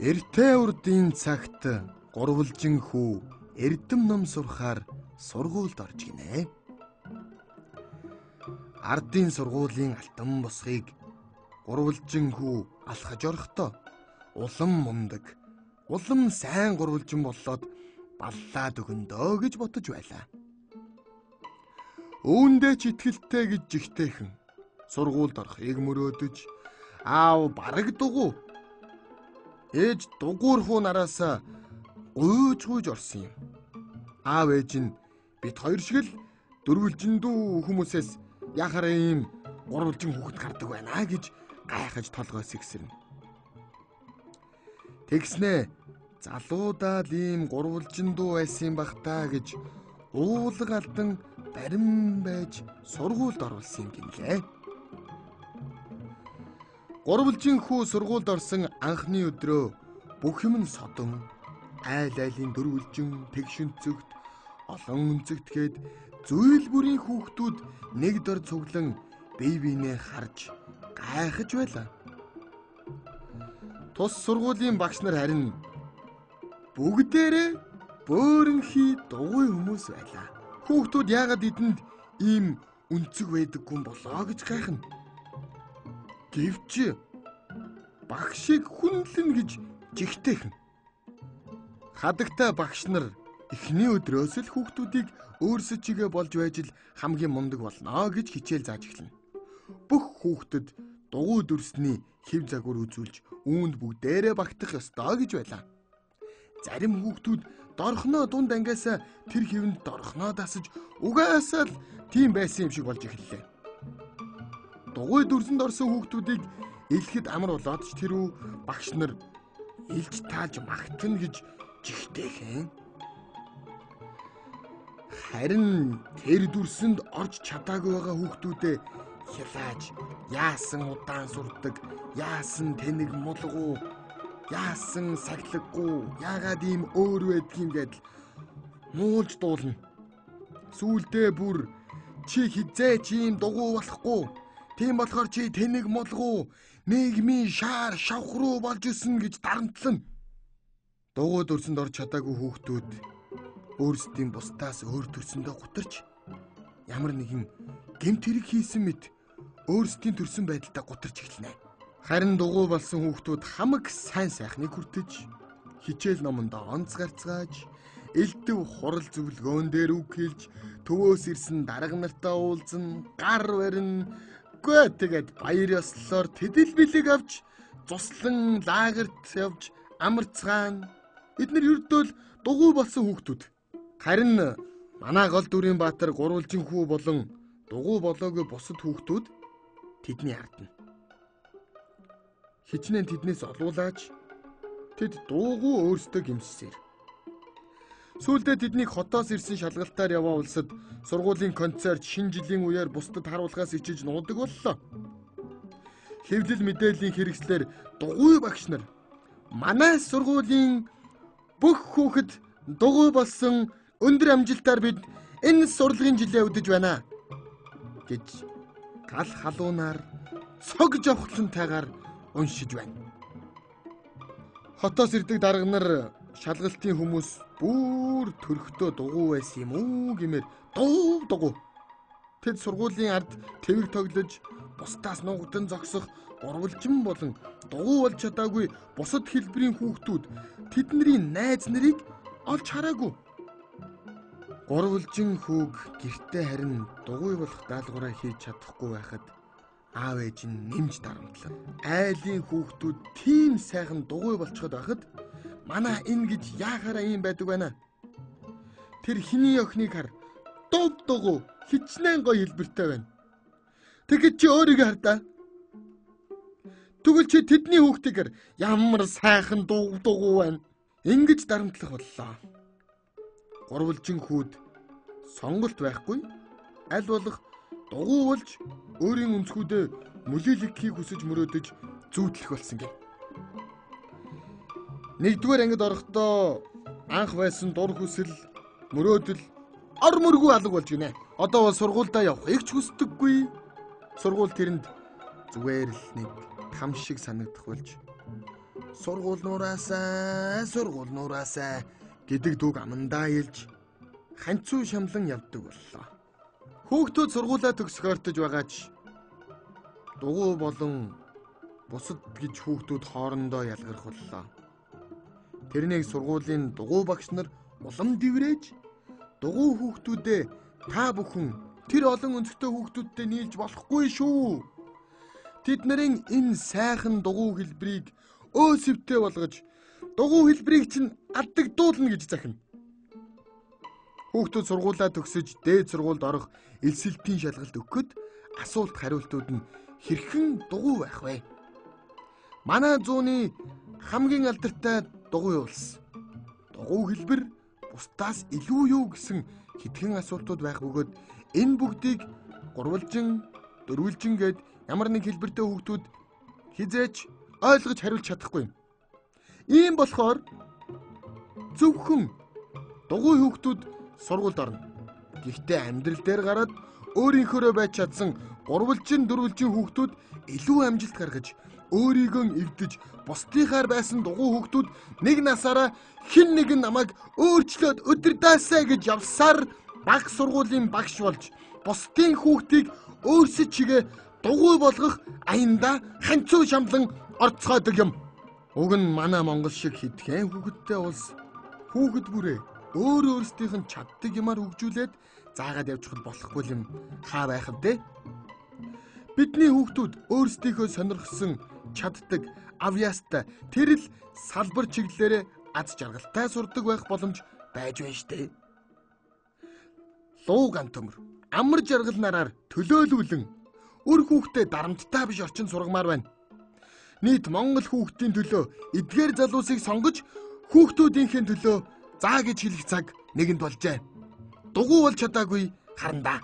Эртээ урдын цагт гурвалжин хүү эрдэм ном сурахаар сургуульд орж гинэ. Ардын сургуулийн алтан босхийг гурвалжин хүү алхаж орохдоо улам мундаг, улам сайн гурвалжин боллоод баллаад өгөндөө гэж бодож байлаа. Үүндээ ч итгэлтэй гэж жигтэйхэн сургуульд орохыг мөрөөдөж аав бараг дугуй ээж дугуур хүү нараас гуйж гуйж орсон юм. Аав ээж нь бит хоёр шиг л дөрвөлжин дүү хүмүүсээс яхаараа ийм гурвалжин хүүхэд гардаг байна гэж гайхаж толгой сэгсэрнэ. Тэгснэ залуудаа л ийм гурвалжин дүү байсан юм бах та гэж уулга алдан барин байж сургуульд оруулсан юм гинлээ. Гурвалжин хүү сургуульд орсон анхны өдрөө бүх юм нь содон, айл айлын дөрвөлжин, тэгш өнцөгт, олон өнцөгтгээд зүйл бүрийн хүүхдүүд нэг дор цуглан бие биенээ харж гайхаж байлаа. Тус сургуулийн багш нар харин бүгдээрээ бөөрөнхий дугуй хүмүүс байлаа. Хүүхдүүд яагаад эдэнд ийм өнцөг байдаггүй юм болоо гэж гайхна. Гэвч багшийг хүнлэн гэж жигтэйхэн. Хадагтай багш нар эхний өдрөөс л хүүхдүүдийг өөрсөд чигээ болж байж л хамгийн мундаг болно гэж хичээл зааж эхэлнэ. Бүх хүүхдэд дугуй дүрсний хэв загвар үзүүлж үүнд бүгдээрээ багтах ёстой гэж байлаа. Зарим хүүхдүүд дорхноо дунд ангиас тэр хэвэнд дорхноо дасаж угаасаа л тийм байсан юм шиг болж эхэллээ. Дугуй дүрсэнд орсон хүүхдүүдийг элэхэд амар болоод ч тэрүү багш нар илж тааж магтана гэж жигтэйхэн. Харин тэр дүрсэнд орж чадаагүй байгаа хүүхдүүдээ хялааж яасан удаан сурдаг, яасан тэнэг мулгуу, яасан сахилгагүй, яагаад ийм өөр байдгийг гэдэл муулж дуулна. Сүүлдээ бүр чи хизээ чи ийм дугуй болохгүй, тийм болохоор чи тэнэг мулгуу, нийгмийн шаар шавх руу болж өснө гэж дарамтлана. Дугуй дүрсэнд орж чадаагүй хүүхдүүд өөрсдийн бусдаас өөр төрсөндөө гутарч ямар нэгэн гэмт хэрэг хийсэн мэт өөрсдийн төрсөн байдалтай гутарч эхэлнэ. Харин дугуй болсон хүүхдүүд хамаг сайн сайхныг хүртэж хичээл номондоо онц гарцгааж элдв хурал зөвлөгөөн дээр үг хэлж төвөөс ирсэн дарга нартай уулзан гар барина. Гүй тэгээд баяр ёслолоор тэдэл бэлэг авч цуслан лагерт явж амарцгаана. Эднэр ердөө л дугуй болсон хүүхдүүд. Харин манай гол дүрийн баатар гурвалжин хүү болон дугуй болоогүй бусад хүүхдүүд тэдний ардна. Хичнээн тэднээс олуулаач тэд дуугүй өөрсдөө гимшсээр. Сүүлдээ тэднийг хотоос ирсэн шалгалтаар яваа улсад сургуулийн концерт шинэ жилийн үеэр бусдад харуулахаас ичиж нуудаг боллоо. Хэвлэл мэдээллийн хэрэгслээр дугуй багш нар манай сургуулийн бүх хүүхэд дугуй болсон өндөр амжилтаар бид энэ сурлагын жилээ үдэж байна гэж гал халуунаар цог жавхлантайгаар уншиж байна. Хотоос ирдэг дарга нар шалгалтын хүмүүс бүр төрхтөө дугуй байсан юм уу гэмээр дугуй. Тэд сургуулийн ард твэг тоглож бусдаас нугдан зогсох гурвалжин болон дугуй болж чадаагүй бусад хэлбэрийн хүүхдүүд тэдний найз нарыг олж хараагүй. Гурвалжин хүүг гэртээ харин дугуй болох даалгавраа хийж чадахгүй байхад аав ээж нь нэмж дарамтлаа. Айлын хүүхдүүд тийм сайхан дугуй болцоход байхад манай энэ гэж яахаараа ийм байдаг байна. Тэр хиний охиныг хар дув дугуй хичнээн гоё хэлбэртэй байна. Тэгэхэд чи өөрийгөө хардаа. Тэгвэл чи тэдний хүүхдийг ямар сайхан дув дугуй байна. Ингэж дарамтлах боллоо. Гурвалжин хүүд сонголт байхгүй аль болох дугуй болж өөрийн өнцгүүдээ мөлийлэхийг хүсэж мөрөөдөж зүүдлэх болсон гин. Нэгдүгээр ангид орохдоо анх байсан дур хүсэл мөрөөдөл ор мөргүү алга болж гинэ. Одоо бол сургуульдаа явахыг ч хүсдэггүй. Сургууль тэрэнд зүгээр л нэг там шиг санагдах болж Сургууль нуураасаа, сургууль нуураасаа гэдэг дүүг амандаа илж ханцуу шамлан явдаг боллоо. Хүүхдүүд сургуулаа төгсгөөртөж байгаа ч дугуй болон бусад гэж хүүхдүүд хоорондоо ялгарх боллоо. Тэрнийг сургуулийн дугуй багш нар улам дэврээж дугуй хүүхдүүдээ та бүхэн тэр олон өнцгтэй хүүхдүүдтэй нийлж болохгүй шүү. Тэд нарын энэ сайхан дугуй хэлбэрийг өөсөвтэй болгож дугуй хэлбэрийг чинь алдагдуулна гэж захина. Хүүхдүүд сургуулаа төгсөж дээд сургуульд орох элсэлтийн шалгалт өгөхөд асуулт хариултууд нь хэрхэн дугуй байх вэ? Манай зууны хамгийн алдартай дугуй улс. Дугуй хэлбэр бусдаас илүү юу гэсэн хэдхэн асуултууд байх бөгөөд энэ бүгдийг гурвалжин, дөрвөлжин гээд ямар нэг хэлбэртэй хүүхдүүд хизээч ойлгож хариулж чадахгүй юм. Ийм болохоор зөвхөн дугуй хүүхдүүд сургуульд орно. Гэхдээ амьдрал дээр гараад өөрийнхөөрөө байж чадсан гурвалжин, дөрвөлжин хүүхдүүд илүү амжилт гаргаж өөрийгөө эвдэж бусдынхаар байсан дугуй хүүхдүүд нэг насаараа хэн нэгэн намайг өөрчлөөд өдөрдаасаа гэж явсаар баг сургуулийн багш болж бусдын хүүхдийг өөрсөд чигээ дугуй болгох аяндаа ханцуу шамлан орцгойдог юм. Уг нь манай Монгол шиг хэдхэн хүүхэдтэй улс хүүхэд бүрээ өөр өөрсдийнх нь чаддаг юмар хөгжүүлээд заагаад явчихвал болохгүй юм хаа байх вэ? Бидний хүүхдүүд өөрсдийнхөө сонирхсон чаддаг авьяастай тэр л салбар чиглэлээрээ аз жаргалтай сурдаг байх боломж байж байна штэ. Луу гантөмөр амар жаргал нараар төлөөлүүлэн үр хүүхдээ дарамттай биш орчинд сургамаар байна. Нийт Монгол хүүхдийн төлөө эдгээр залуусыг сонгож хүүхдүүдийнхээ төлөө заа гэж хэлэх цаг нэгэнд болжээ. Дугуй болж чадаагүй харандаа.